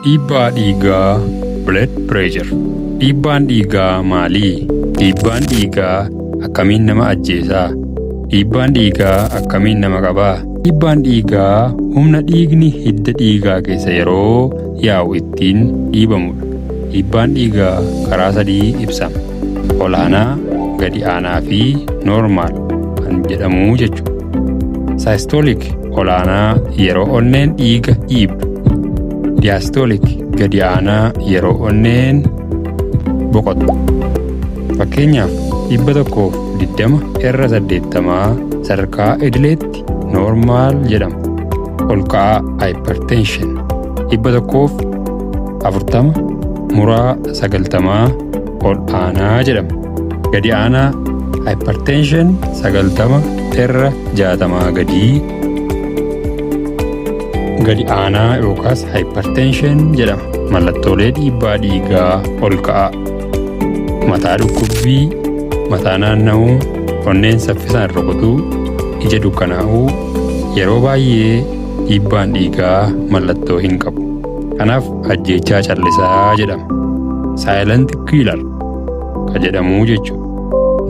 Dhiibbaa dhiigaa, blood pressure. Dhiibbaan dhiigaa maalii? Dhiibbaan dhiigaa akkamiin nama ajjeesaa? Dhiibbaan dhiigaa akkamiin nama qabaa? Dhiibbaan dhiigaa humna dhiigni hidda dhiigaa keessa yeroo yaa'u ittiin dhiibamudha. Dhiibbaan dhiigaa karaa sadii ibsama. Olaanaa, gadi aanaa fi normal kan jedhamu jechuudha. Systolic olaanaa, yeroo onneen dhiiga dhiibdu. Diastolic gadi aanaa, yeroo onneen boqotu. Fakkeenyaaf, 120/80 sadarkaa idileetti normal jedhama. Ol ka'aa, hypertension, 140/90 ol aanaa jedhama. Gadi aanaa, hypertension, 90/60 gadii gadi aanaa yookaas hypertension jedhama. Mallattoolee dhiibbaa dhiigaa ol ka'aa: mataa dhukkubbii, mataa naanna'uu, onneen saffisaan rukutuu, ija dukkanaa'uu. Yeroo baay'ee dhiibbaan dhiigaa mallattoo hin qabu. Kanaaf ajjeechaa callisaa jedhama. Silent killer ka jedhamu jechuudha.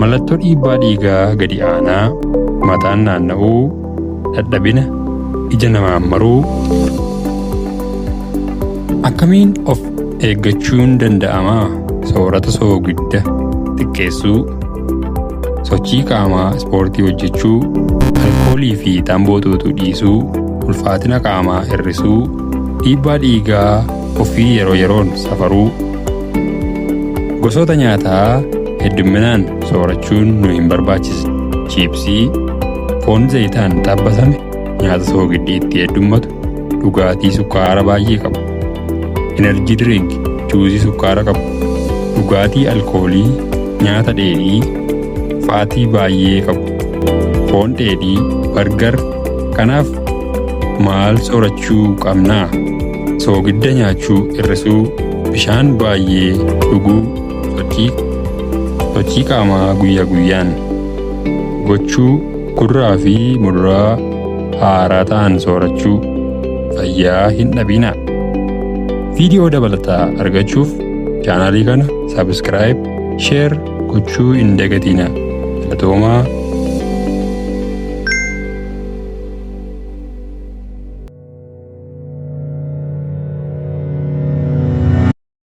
Mallattoo dhiibbaa dhiigaa gadi aanaa: mataan naanna'uu, dadhabina, ija namaan maruu. Akkamiin of eeggachuun danda'amaa? Soorata soogidda xiqqeessuu, sochii qaamaa ispoortii hojjechuu, alkoolii fi tamboo xuuxuu dhiisuu, ulfaatina qaamaa hir'isuu, dhiibbaa dhiigaa ofii yeroo yeroon safaruu. Gosoota nyaataa heddumminaan soorachuun nu hin barbaachisu. Chiipsii, foon zayitaan xabbasame, nyaata soogiddi itti heddummatu, dhugaatii sukkaara baay'ee qabu, energy drink, juusii sukkaara qabu, dhugaatii alkoolii, nyaata dheedhii faatii baay'ee qabu, foon dheedhii, burger. Kanaaf maal soorachuu qabnaa? Soogidda nyaachuu hir'isuu, bishaan baay'ee dhuguu, sochii qaamaa guyyaa guyyaan gochuu, kuduraa fi muduraa haaraa ta'an soorachuu. Fayyaa hin dhabinaa. Viidiyoo dabalataa argachuuf chaanaalii kana subscribe, share gochuu hin dagatinaa. Galatoomaa.